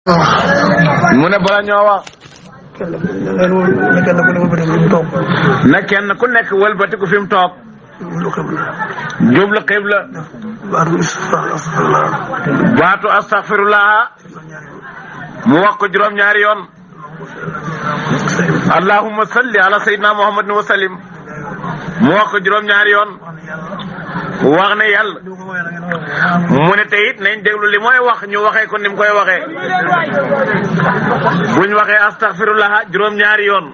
mu ne bala ñoo wax na kenn ku nekk wëlbatiku fi mu toog jublu xibla baatu astaghfirullah mu wax ko juróom-ñaari yoon allahumma salli ala sayyidina muhammadin wa sallim mu wax ko juróom-ñaari yoon wax ne yàlla mu ne tey it nañ déglu li mooy wax ñu waxee ko ni mu koy waxee buñ waxee astaghfirullah juróom-ñaari yoon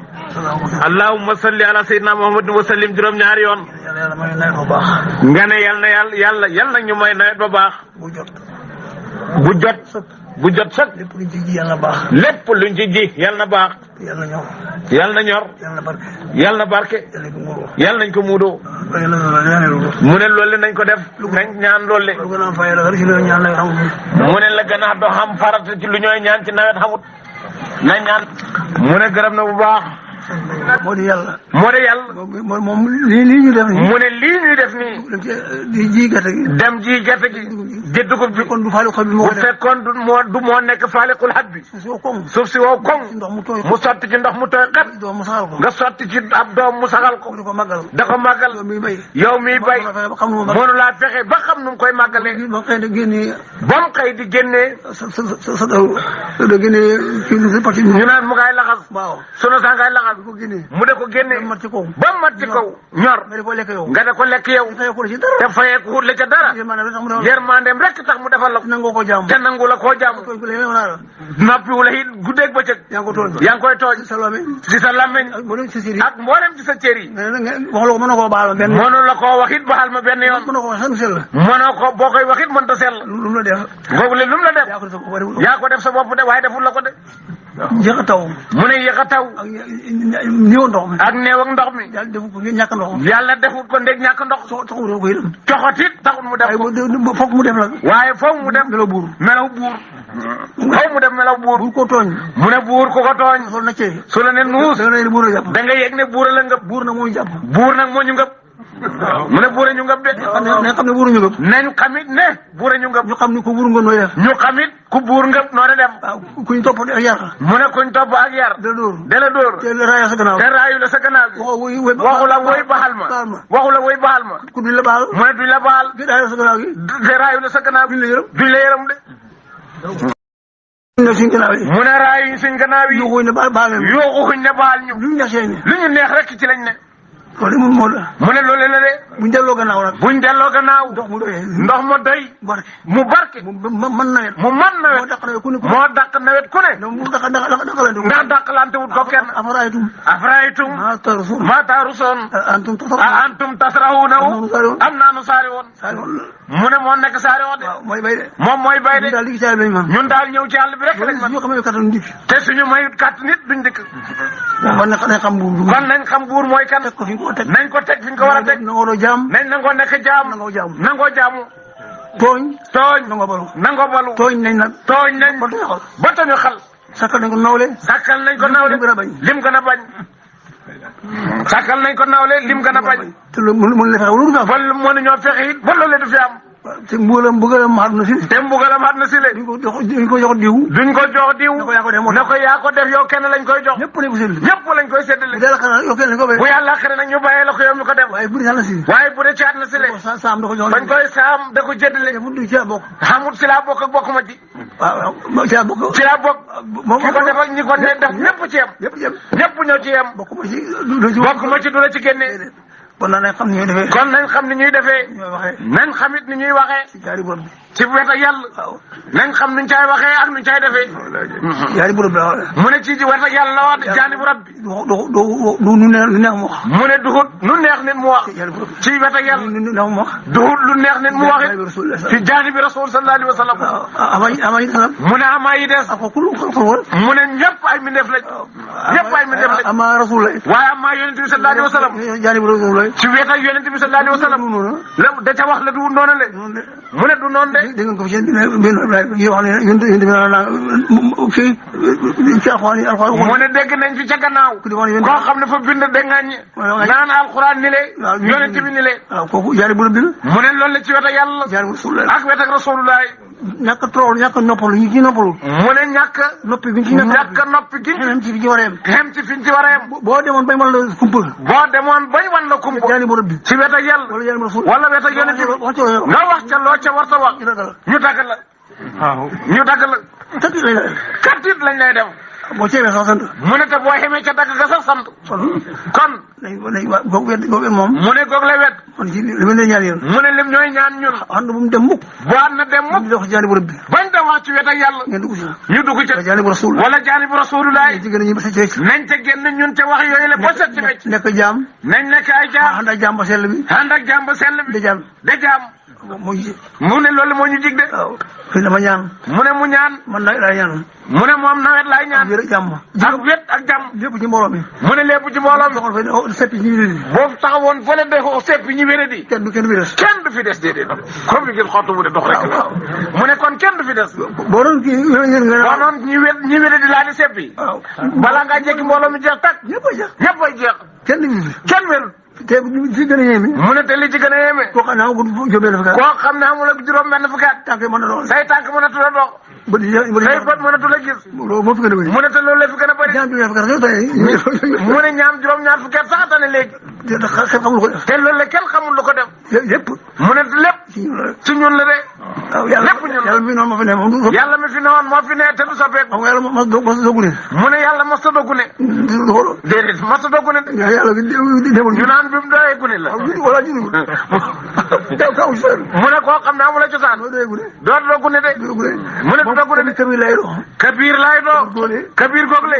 allahumma salli ala sayyidina muhammadin wa sallim juróom-ñaari yoon nga ne yàlla nag ñu may nawet ba baax bu jot sax lépp luñ ci ji yàlla na baax. lépp luñ ci ji yàlla na baax. yàlla na ñor. yàlla na barke. yàlla nañ ko muudoo. mu ne loolu nañ ko def. nañ ñaan loolu. mu ne la gën a do xam farata ci lu ñooy ñaan ci nawet xamut. nañ ñaan. mu ne gërëm na bu baax. moo di yàlla. moom lii ñu def nii. mu ne lii ñuy def nii. di ji gerte gi. dem ji gerte gi. ji dugub bi. kon du faaliqul bi bu fekkoon du moo nekk faaliqul hat bi. suuf si wow koŋ. mu sotti ci ndox mu tooy xat. nga sotti ci ab doom mu saxal ko. da ko màggal. yow miy bay. mënu laa fexe ba xam nu mu koy màggalee. ba mu xëy di génnee. ñu naan mu ngay laxas. sunu saa ngay laxas. mu de ko génne ba mat ci kaw ñor nga de ko lekk yow te fayeeku la ca dara yërmandeem rek tax mu defal la ko te nangu la koo jaam noppiwu la it guddeeg bëccëg yaa ngi koy tooñ ci sa làmmeñ ak mboolem ci sa cër yi mënu la koo wax it baal ma benn yoon mënoo ko boo koy wax it mënta sell boobu le lu mu la def yaa ko def sa bopp de waaye deful la ko de yéex a taw mu ne yéex a taw néew ndox mi ak néew ak ndox mi yàlla defut ko ngeen ñàkk ndox yàlla defut ko ndeg ñàkk ndox taxul ko yërëm coxotit taxul mu def ko foog mu def la waaye foog mu def melaw buur foog mu def melaw buur ko tooñ mu ne buur ku ko tooñ sol na cee su la ne nuus da nga yegg ne buur la ngëp buur nag moo ñu jàpp buur nag moo ñu ngëp mu ne buure ñu ngëp de nañ xam ne buur ñu ngëp nañ xamit ne buure ñu ngëp ñu xam ni ku buur nga nooy def ñu xamit ku buur ngëp noo de dem kuñ topp ak yar mu ne kuñ topp ak yar dala dóor te raayu la sa gannaaw bi waxu la woy baxal ma ku duñ la baal mu ne duñ la baal te raayu la sa gannaaw bi duñ la yërëm de mu ne raayu suñ gannaaw yi yuuxuñ ne baal ñu lu ñu neex rek ci lañ ne loolu mu ne loolu la de buñ delloo gannaaw nag ndox mu doy mu barke mën nawet moo dàq nawet ku ne ndax dàqlante wut ko kenn afraytum ma tarusoon antum tasrahunahu am naanu saari woon mu ne moo nekk saari woon de moom mooy bay de ñun daal ñëw ci àll bi rek lañ mën te suñu mayut kàtt nit duñ dëkk kon nañ xam buur mooy kan nañ ko teg fi ñu ko war a teg nañ nangoo nekk jaam nangoo jaamu tooñ nangoo balu tooñ nañ ba tañu xal sakkal nañ ko nawle lim gën a bañ sakkal nañ ko nawle lim gën a bañ te mënuñoo fexe it ba loolu du fi am te mbugalam xat na si le duñ ko jox diw ne ko yaa ko def yow kenn lañ koy jox ñëpp lañ koy séddale bu yàlla xare nag ñu bàyyee la ko yow mi ko def waaye bu dee caat na si le bañ koy saam da ko jéddale xamut si laa bokk ak bokk ma ci ci laa bokk ki ko def ak ñi ko def ñëpp ci yem ñëpp ñoo ci yem bokk ma ci du la ci génne kon nañ xam ni ñuy defee nañ xamit ni ñuy waxee ci wet ak yàlla nañ xam nuñ caay waxee ak nuñ caay defee mu ne ci wet ak yàlla la wax de jaani bu rabbi du nu neex mu wax mu ne duhut nu neex nit mu wax ci wet ak yàlla duhut lu neex nit mu wax it ci jaani bi rasul sallallahu alayhi wa sallam mu ne amaa yi des mu ne ñëpp ay mi def lañ amaa rasul waaye amaa yonent bi sallallahu alayhi wa sallam ci wet ak yonent bi sallallahu alayhi wa sallam la da ca wax la du noonu le mu ne du noonu de dégg nga ko ci yi wax ne yonent bi fii ci alxuraan mu ne dégg nañ fi ca gannaaw koo xam ne fa bind dégg nga naan alxuraan ni le yonent bi ni le kooku jaari bu la bind mu ne loolu la ci wet ak yàlla ak wet ak rasulullah ñàkk a tool ñàkk a noppalu ñu ci noppalu. mu ne ñàkk noppi gi ñu ci ñàkk noppi gi xem ci fi ñu war a yem. xem ci fi ñu ci war a yem. boo demoon bañ wan la kumpa. boo demoon bañ wan la kumpa. jaani bu rëbbi. ci wet ak yàlla. wala jaani bu rasul. wala wet ak yonent bi. nga wax ca loo ca warta wax. ñu dagg la. waaw ñu dagg la. katit lañ lay def. katit lañ lay def. boo ceebee sax sant. mu ne te boo xamee ca dagg ga sax sant. kon. goog wet moom. mu ne goog la wet. kon ci li ma leen ñaan yéen. mu ne lim ñooy ñaan ñun. ànd bu mu dem mukk. bu ànd na dem mukk. ñu dox jaani bu rëbbi. bañ da wax ci wet ak yàlla. ngeen dugg ci. ñu dugg ca. jaani bu rasul. wala jaani bu rasulullah. nañ ca génn ñun te wax yooyu la ba set ci wecc. nekk jaam. nañ nekk ay jaam. ànd ak jaam ba sell bi. ànd ak jaam ba sell bi. de jaam. de jaam. mu ne loolu moo ñu jig de. waaw fii dama ñaan. mu ne mu ñaan. man nawet laay ñaan. mu ne moom nawet laay ñaan. ak jàmm. ak wet ak jàmm. lépp ci mbooloo mi. mu ne lépp ci mbooloo mi. seppi ñi wéradi. boobu taxawoon fële de ko seppi ñi wéradi. kenn du fi des. kenn du fi des déedéet. comme li ngeen xottu mu de dox rek la. mu ne kon kenn du fi des. boo doon kii boo doon ñi wéradi laa di seppi. waaw balaa ngaa jekki mbooloo mi jeex tàkk. ñëpp a jeex. ñëpp ay jeex. kenn du fi. kenn wérul. te li ci gën a yéeme. mu ne te li ci gën a yéeme. koo xam ne amul juróom-benn fukki at. koo xam ne amul ak juróom-benn fukki at. tànk mën na doon. say tànk mënatu la dox. say bët mënatu la gis. loolu moo fi gën a bëri. mu ne te loolu la fi gën a bëri. mu ne ñaam juróom-ñaar fukki at sax tane léegi. kenn xamul lu ko def. te loolu la kenn xamul lu ko def. lépp. mu ne lépp. ci ñun la de. waaw yàlla lépp ñun la yàlla mi noonu moo fi ne moom. yàlla mi fi newoon moo fi ne te du soppeeku. xam nga yàlla mos a dogu ne. mu ne yàlla mos a dogu ne. déedéet mos a dogu ne. yàlla demul ñu naan bi mu doyee gune la. wala judd. mu ne koo xam ne amul a cosaan. doo doo gune de. mu ne du doo gune de. kabir lay doo. kabir lay doo. kabir google.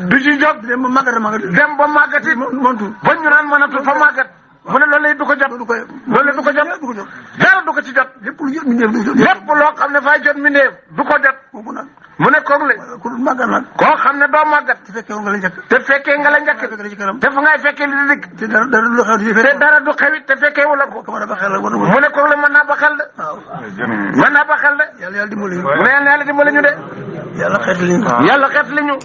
du ci jóg. dem ba màggat. dem ba màggat it. ba ñu naan mënatul fa màggat. mu ne loolu lay du ko jot. loolu du ko jot. dara du ko ci jot. lépp lu jot mbindeef du jot. lépp loo xam ne fay jot mbindeef du ko jot. mu ne koog le. koo xam ne doo màggat. te fekkee nga la njëkk. te fa ngay fekkee li di dikk. te dara du xewit te fekkee wala ko. mu ne koog le mën naa ba xel de. mën naa ba xel de. yàlla dimbali ñu. mu ne yàlla dimbali ñu de. yàlla xeet li ñu.